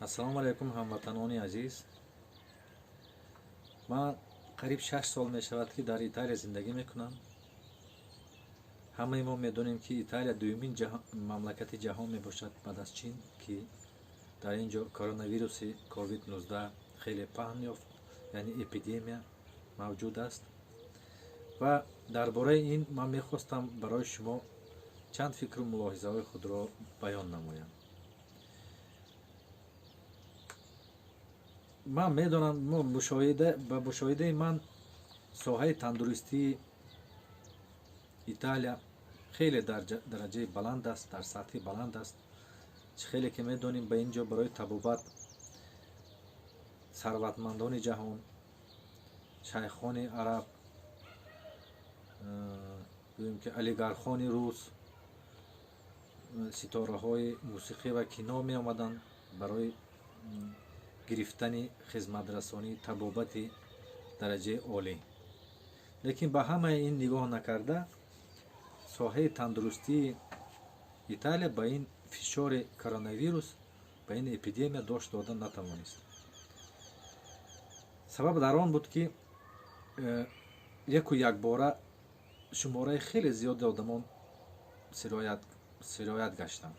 Ассалому алайкум, ҳамватанони азиз. Ман қариб 6 сол мешавад, ки дар Италия зиндагӣ мекунам. Ҳамаи мо медонем, ки Италия дуюмин мамлакати ҷаҳон мебошад баъд аз Чин, ки дар ин ҷо коронавируси COVID-19 хеле паҳн ёфт, яъне эпидемия мавҷуд аст. Ва дар бораи ин ман мехостам барои шумо чанд фикру мулоҳизаҳои худро баён намоям. Ман медонам, ба мушоҳидаи ман соҳаи тандурустии Италия хеле дар дараҷаи баланд аст, дар сатҳи баланд аст. Чӣ хеле ки медонем, ба ин ҷо барои табобат сарватмандони ҷаҳон, шайхони араб, гӯем ки олигархони рус, ситораҳои мусиқӣ ва кино меомаданд барои гирифтани хизматрасонии табобати дараҷаи олӣ. Лекин ба ҳамаи ин нигоҳ накарда, соҳаи тандурустии Италия ба ин фишори коронавирус, ба ин эпидемия дошт дода натавонист. Сабаб дар он буд, ки яку якбора шумораи хеле зиёди одамон сироят гаштанд.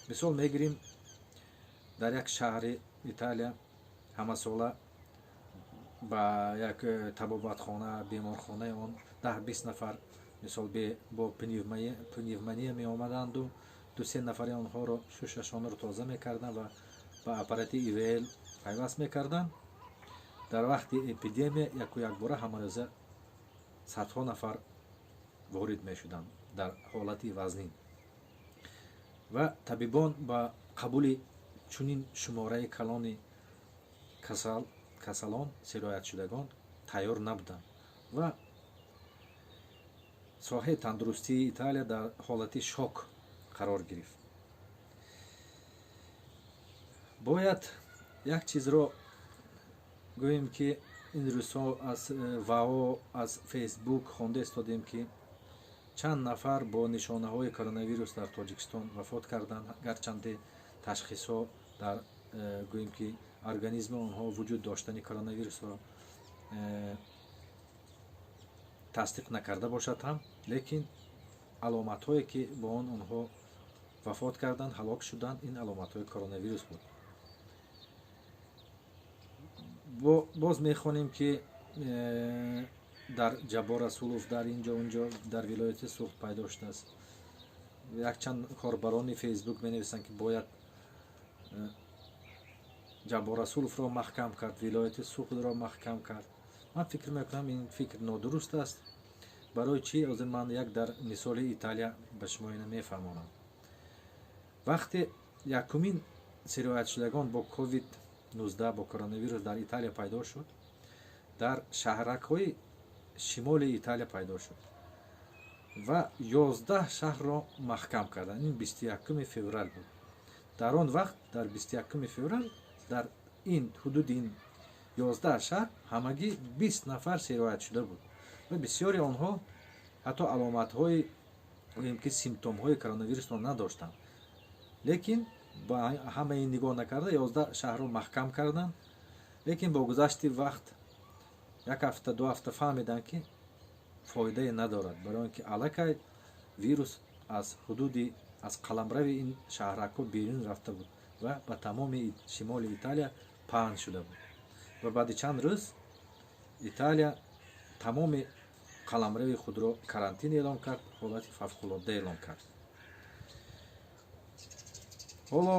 Мисол мегирим, дар як шаҳри Италия ҳамасола ба як табобатхона, беморхонаи он 10-20 нафар, мисол, бо пневмония меомаданду ду-се нафари онҳоро шушашонро тоза мекарданд ва ба аппарати ИВЛ пайваст мекарданд. Дар вақти эпидемия яку якбора ҳамарӯза садҳо нафар ворид мешуданд дар ҳолати вазнин ва табибон ба қабули чунин шумораи калони касалон, сироятшудагон тайёр набуданд ва соҳаи тандурустии Италия дар ҳолати шок қарор гирифт. Бояд як чизро гӯем, ки ин рӯзҳо аз ВАО, аз Фейсбук хонда истодем, ки чанд нафар бо нишонаҳои коронавирус дар Тоҷикистон вафот карданд, гарчанде ташхисҳо дар гӯем ки организми онҳо вуҷуд доштани коронавирусро тасдиқ накарда бошад ҳам, лекин аломатҳое, ки бо он онҳо вафот карданд, ҳалок шуданд, ин аломатҳои коронавирус буд. Боз мехонем, ки дар Ҷаббор Расулов дар ин ҷо, унҷо, дар вилояти Суғд пайдо шудааст. Якчанд корбарони Фейсбук менависанд, ки бояд Ҷаббор Расуловро маҳкам кард, вилояти Суғдро маҳкам кард. Ман фикр мекунам, ин фикр нодуруст аст. Барои чӣ? Ҳозир ман як дар мисоли Италия ба шумо ина мефаҳмонам. Вақте якумин сироятшудагон бо COVID-19, бо коронавирус дар Италия пайдо шуд, дар шаҳракҳои шимоли Италия пайдо шуд ва 11 шаҳрро маҳкам карданд. Ин 21-уми феврал буд. Дар он вақт, дар 21-уми феврал, дар ин ҳудуди ин 11 шаҳр ҳамагӣ 20 нафар сироятшуда буд ва бисёри онҳо ҳатто аломатҳои, гӯем ки симптомҳои коронавирусро надоштанд. Лекин ба ҳамаи ин нигоҳ накарда, 11 шаҳрро маҳкам карданд. Лекин бо гузашти вақт, як ҳафта, 2 ҳафта, фаҳмиданд, ки фоидае надорад, барои он ки аллакай вирус аз ҳудуди, аз қаламрави ин шаҳракҳо берун рафта буд ва ба тамоми шимоли Италия паҳн шуда буд. Ва баъди чанд рӯз Италия тамоми қаламрави худро карантин эълон кард, ҳолати фавқулодда эълон кард. Ҳоло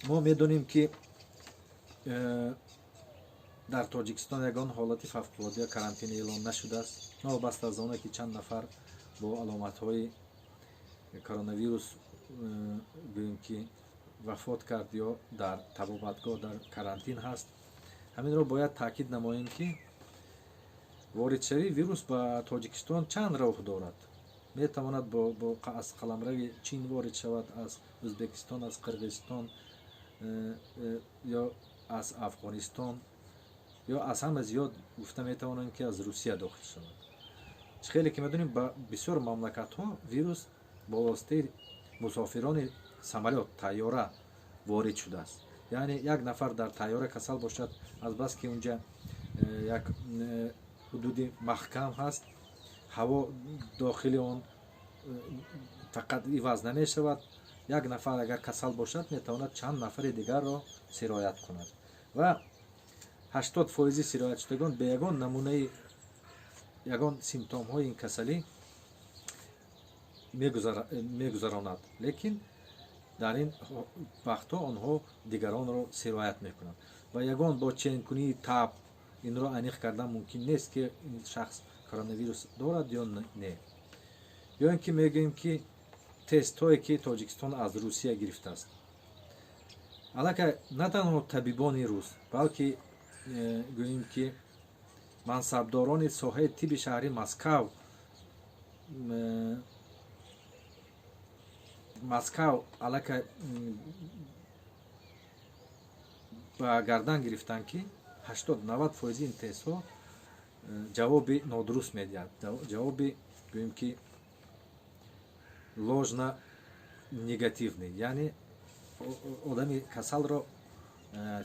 мо медонем, ки дар Тоҷикистон ягон ҳолати фавқулодда, карантин эълон нашудааст, новобаста аз оне ки чанд нафар бо аломатҳои коронавирус, гӯем ки, вафот кард ё дар табобатгоҳ дар карантин ҳаст. Ҳаминро бояд таъкид намоем, ки воридшавии вирус ба Тоҷикистон чанд роҳ дорад. Метавонад аз қаламрави Чин ворид шавад, аз Ӯзбекистон, аз Қирғизистон ё аз Афғонистон, ё аз ҳама зиёд гуфта метавонем, ки аз Русия дохил шавад. Чӣ хеле ки медонем, ба бисёр мамлакатҳо вирус бо воситаи мусофирони самолёт, тайёра. ворид шудааст. Яъне як нафар дар тайёра касал бошад, азбаски унҷа як ҳудуди маҳкам ҳаст, ҳаво дохили он фақат иваз намешавад. Як нафар агар касал бошад, метавонад чанд нафари дигарро сироят кунад ва 80% сироятшудагон бе ягон намунаи ягон симптомҳои ин касалӣ мегузаронад, лекин дар ин вақтҳо онҳо дигаронро сироят мекунанд ва ягон бо ченкунии таб инро аниқ кардан мумкин нест, ки ин шахс коронавирус дорад ё не. Ё ин ки мегӯем, ки тестҳое, ки Тоҷикистон аз Русия гирифтааст, аллакай на танҳо табибони рус, балки гӯем, ки мансабдорони соҳаи тибби шаҳри Москав аллакай ба гардан гирифтанд, ки 80-90% ин тестҳо ҷавоби нодуруст медиҳад, ҷавоби, гӯем, ки ложно негативный, яъне одами касалро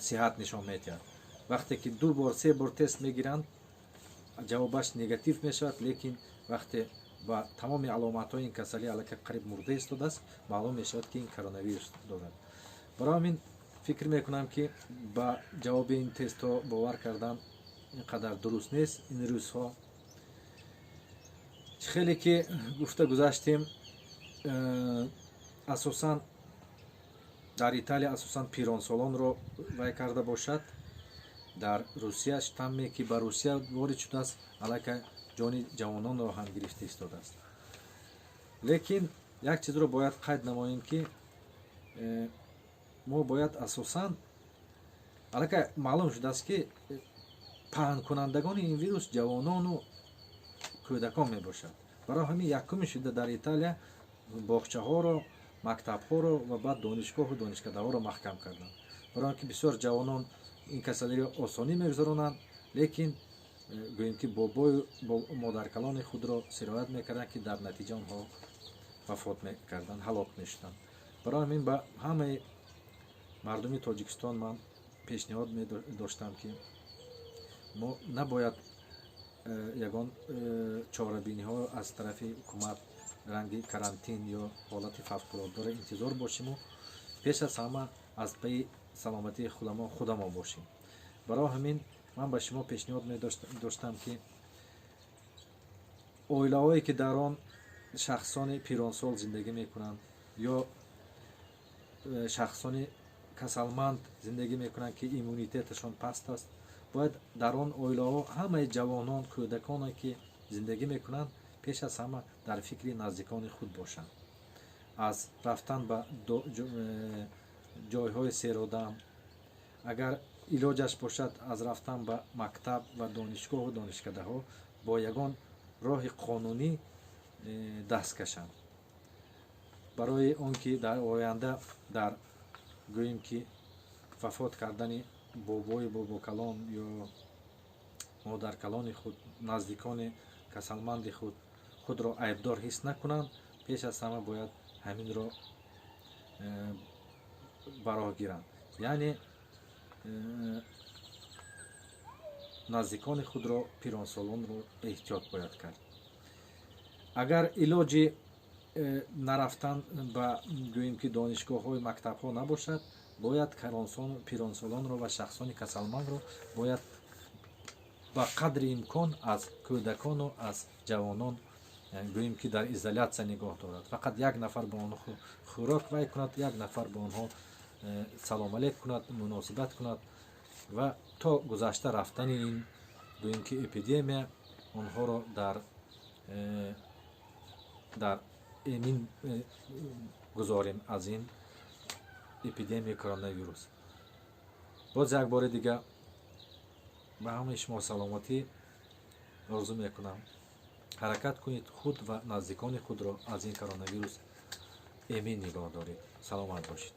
сиҳат нишон медиҳад. Вақте ки ду бор, се бор тест мегиранд, ҷавобаш негатив мешавад, лекин вақте ба тамоми аломатҳои ин касалӣ аллакай қариб мурда истодааст, маълум мешавад, ки ин коронавирус дорад. Барои ҳамин фикр мекунам, ки ба ҷавоби ин тестҳо бовар кардан ин қадар дуруст нест. Ин рӯзҳо чӣ хеле ки гуфта гузаштем, асосан дар Италия асосан пиронсолонро вай карда бошад, дар Русия штамме, ки ба Русия ворид шудааст, аллакай ҷони ҷавононро ҳам гирифта истодааст. Лекин як чизро бояд қайд намоем, ки мо бояд асосан, аллакай маълум шудааст, ки паҳнкунандагони ин вирус ҷавонону кӯдакон мебошад. Барои ҳамин якуми шуда дар Италия боғчаҳоро, мактабҳоро ва баъд донишгоҳу донишкадаҳоро маҳкам карданд, барои он ки бисёр ҷавонон ин касалиро осонӣ мегузаронанд, лекин гӯем, ки бобою модаркалони худро сироят мекарданд, ки дар натиҷа онҳо вафот мекарданд, ҳалок мешуданд. Барои ҳамин ба ҳамаи мардуми Тоҷикистон ман пешниҳод медоштам, ки мо набояд ягон чорабиниҳо аз тарафи ҳукумат ранги карантин ё ҳолати фавқулоддаро интизор бошиму пеш аз ҳама аз пайи саломатии худамон худамон бошем. Барои ҳамин ман ба шумо пешниҳод медоштам, ки оилаҳое, ки дар он шахсони пиронсол зиндагӣ мекунанд ё шахсони касалманд зиндагӣ мекунанд, ки иммунитеташон паст аст, бояд дар он оилаҳо ҳамаи ҷавонон, кӯдаконе, ки зиндагӣ мекунанд, пеш аз ҳама дар фикри наздикони худ бошанд, аз рафтан ба ҷойҳои серодам, агар илоҷаш бошад, аз рафтан ба мактаб ва донишгоҳу донишкадаҳо бо ягон роҳи қонунӣ даст кашанд, барои он ки дар оянда дар, гӯем, ки вафот кардани бобои бобокалон ё модаркалони худ, наздикони касалманди худ худро айбдор ҳис накунанд. Пеш аз ҳама бояд ҳаминро ба роҳ гиранд, яъне наздикони худро, пиронсолонро эҳтиёт бояд кард. Агар илоҷи нарафтан ба, гӯем, ки донишгоҳҳои мактабҳо набошад, бояд пиронсолонро ва шахсони касалмандро бояд ба қадри имкон аз кӯдакону аз ҷавонон, гӯем, ки дар изолятсия нигоҳ дорад. Фақат як нафар ба онҳо хӯрок вай кунад, як нафар ба онҳо салом алейк кунад, муносибат кунад ва то гузашта рафтани ин, гӯем, ки эпидемия онҳоро дар эмин гузорем аз ин эпидемияи коронавирус. Боз як бори дига ба ҳамаи шумо саломатӣ орзу мекунам. Ҳаракат кунед, худ ва наздикони худро аз ин коронавирус эмин нигоҳ доред. Саломат бошед.